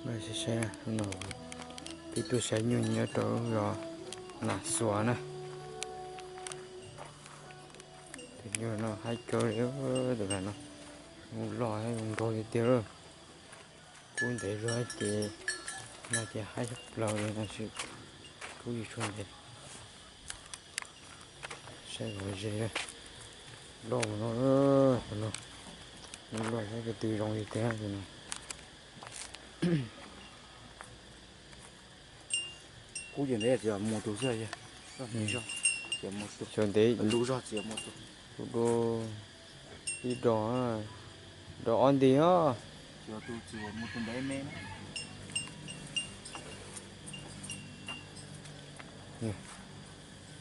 Saib saib no, peb tuaj saib nyuj nyob rau zos Nas Xuas na. Tus nyuj no haib kawg li, tus no zoo loj zoo nraug li tiag lawm. Kub ntev zog ces no ces haib tshaj plaws li no sis kub yuav tshuav ntev. Saib lom zem loj no, no, loj saib ko tw zoo li tiag no. Kub ces ntev txiv mus tus xwb, xyov ntev lub zog txiv mus tus, tus dua ib dos, dos ob nti os. Tus txiv mus tus ntev me na.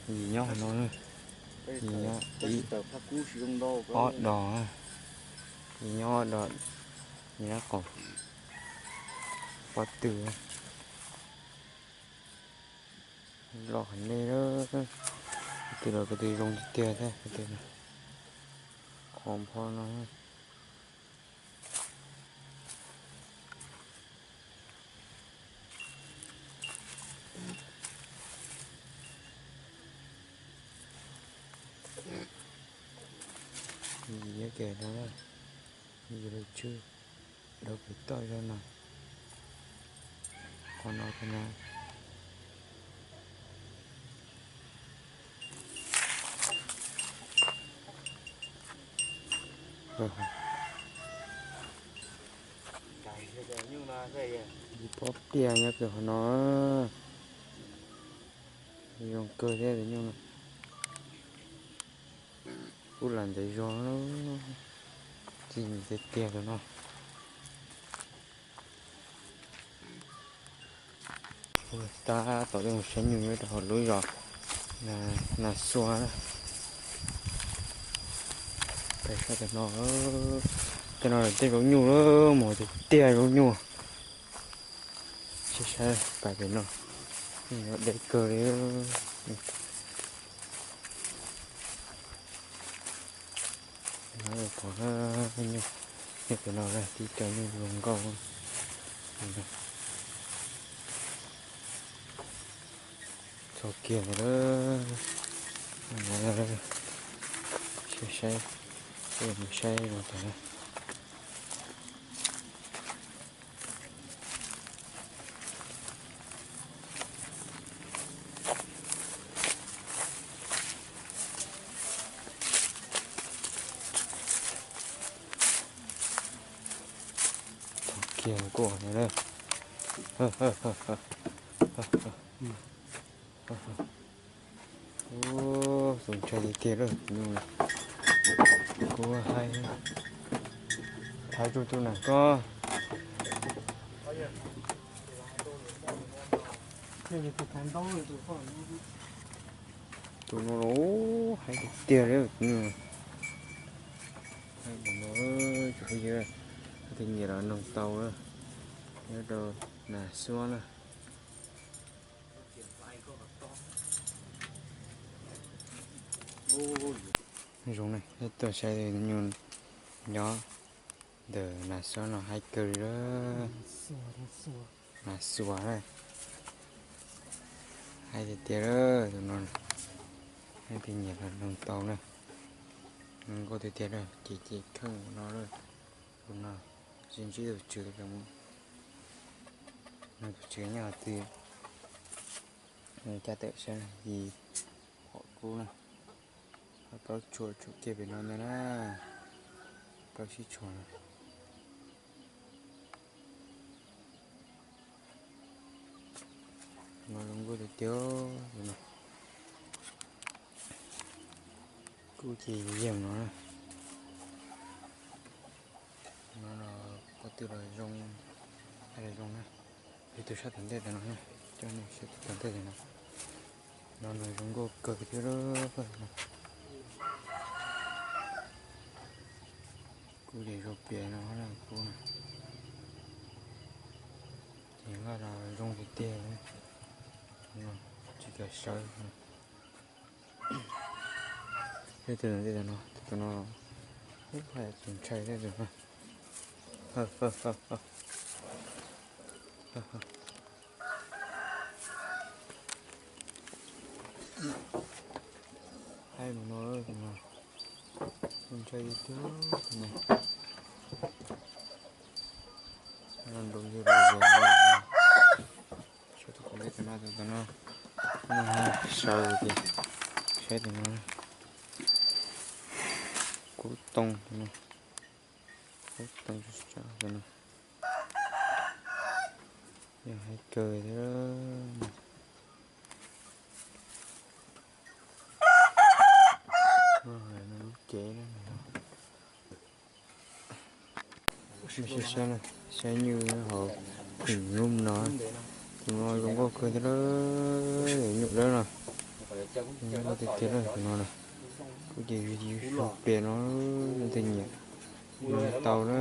Yim nyob hauv no, yim nyob ib ob dos, yim nyob ob dos, yim nyob qaum pob tw. Loj heev li, tus los ko tw zoo tiag tiag thiab, qhov npho no. Yim nyob ke no, yim lug tswb dhau pem toj zog no, qhov no thiab na. Pob tiaj nyob kawg qhov no, zoo kawg thiab tus nyuj no. Kub lam ntev zog, txi tiag tiag tus no. Tab tom mus saib nyuj nyob rau hauv lub zos Nas Xuas na. Pais saib tej no, tej no tej zaub nyuj lawm, mus tiag tiag zaub nyuj. Saib saib pais pem no, deb kawg li. Pom nyuj, nyuj pem no tib co nyuj zoo nkauj. Txog kiag ntawd lawm, saib saib, mus saib no tas. Txog kiag kuj na. Ub, tus ntshai tiag tiag lawm, kuv hais, thaiv tsuj tsuj na koj. Tus no los haib tiag tiag li, tus no, tus no, tus phooj ywg, leej twg nyiam los noog tau, nyob rau Nas Xuas na. Zoo na, tuaj saib nyuj nyob ntawm Nas Xuas no haib kawg li lawm. Nas Xuas na, haib tiag tiag lawm tus no. Leej twg nyiam los noog tau na. Zoo nkauj tiag tiag lawm, ces ces kheej no lawm. Tus no, sib ntsib tus tswv, tus tswv nyob hauv twg, caj tawm saib na, yim phom kub na. Ho plaub tshuam tshuam kiag pem no ntag na, plaub tsib tshuam no. No zoo nkauj tiag tiag no. Kub ces yem no na. No los qhov twg los zoo, zoo na. Peb tus sab tom ntej tam no na, coj nej saib tus tom ntej tam no. No los zoo nkauj kawg thiab lawm. Kub ces zoo piam no na, kub na. Ces npaj los zoo tiag tiag, tsis kam sawv. Peb tus tom ntej tam no, tus no, ub, tus ntshai thiab tus no. Haib mus no, ntshai tiag no. Nroo yog los yog, saib tus qhov ntej tus no, tus no, no sawv tias, saib tus no, kub tooj tus no, kub tooj tus no, yog haib kawg thiab. Lub cev na. Saib, saib nyuj hauv, nyuj no, tus no zoo nkauj kawg thiab, nyuj dawb no, zoo nkauj tiag tiag tus no na. Kuv ces yus tus pem no, leej twg nyiam yuav tau na.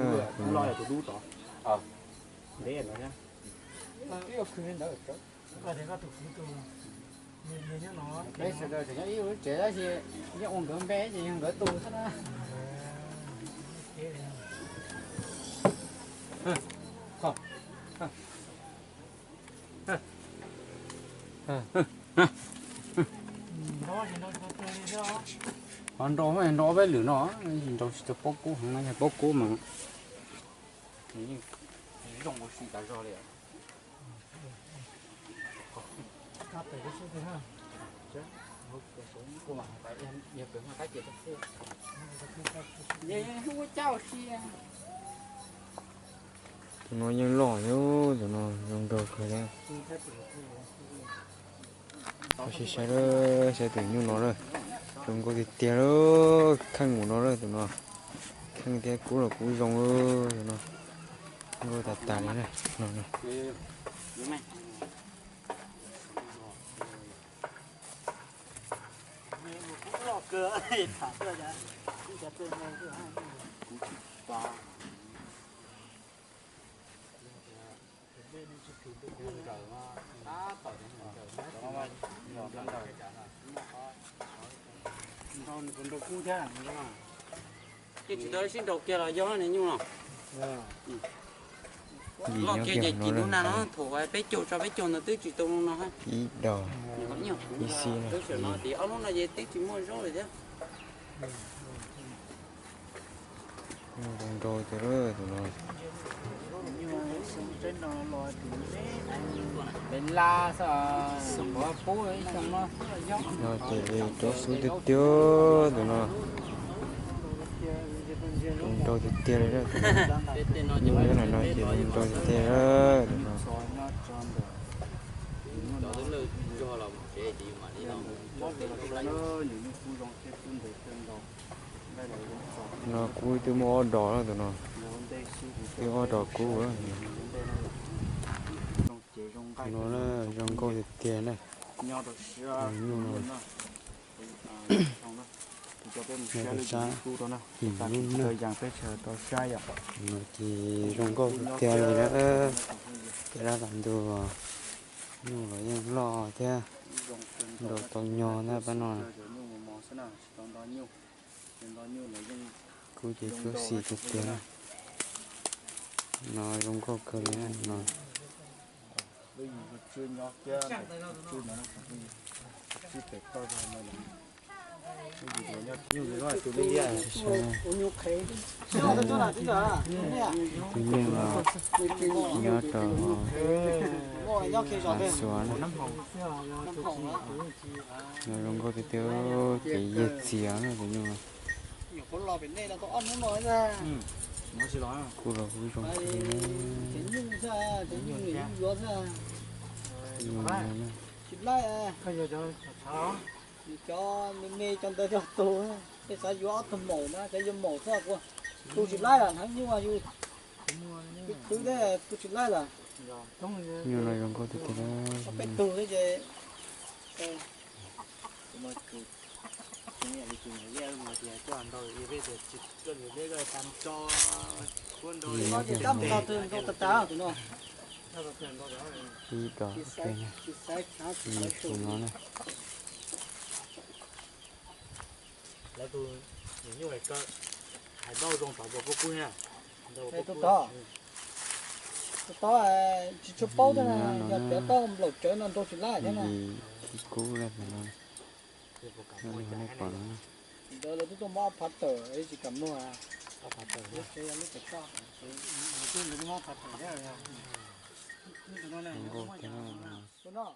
Peb sawv daws tseem nyob ib lub tsev tab sis yeej ua nkawd npe ces yog nkawd tus xwb na. Qhov nrau nrau ob peb lwm no, nrau tsis tau paub kub heev no, yog paub kub mas zoo ua si tas zog li. Tus no yeej loj thiab, tus no zoo nraug kawg li. Saib, saib tus nyuj no lawm, zoo nkauj tiag tiag lawm, kheej mus no lawm tus no, kheej thiab kub los kub zoo lawm tus no, nkauj tas tas li na no. Ces tsis tau sib nraus kiag los yog niag nyuj no. Loj kiag ces ib lub na no thaum peb caug tso peb caug ntawd twb tsis tau no. Ib dos, ib xib no. Twb tsis no ces ob lub no ces twb tsis muaj zaub li thiab. Zoo nraug tiag tus no. No ces rau xub tiag tiag tus no. Zoo nraug tiag tiag li tus no. Nyuj nyob no ces zoo nraug tiag tiag tus no. No kub twb muaj ob dos lawm tus no, twb ob dos kub lawm. Tus no zoo nkauj tiag tiag na. Nyuj no, nyob rau sab, no ces zoo nkauj tiag tiag li na. Cov dab tas ntuj, nyuj los yeej loj thiab, nrau tau nyog ntag pab no. Kub ces kub xim tiag tiag. No zoo nkauj kawg li no. Tus nyuj no nyob rau Xav Xuas na. No zoo nkauj tiag tiag, ces yiag txias na tus nyuj no. Kub los kub zoo tiag. Nyuj no na. Cov me me cov ntawd cog tus, tej xav yuav ob tug maum na, xav yuav maum xwb, tus tsis laib lawm, hnav nyuj yus twb twb thiab tus tsis laib lawm. Nyuj no zoo nkauj tiag tiag. Peb tug thiab ces ib dos, ib tus no na. Lawv tus nyuj hais nrau zoo tod puas kub kub na. Tus tod. Tsis tshua paub thiab na, yog cov koj nplaum tsawv no nrog tsis laj thiab na. Ib kub laj no, nej pom no. Ntawd lawv twb tuaj muab ob phav tawm, tsis kam muag. Lub tsev yog lub tsev koj. Nkauj thiab no.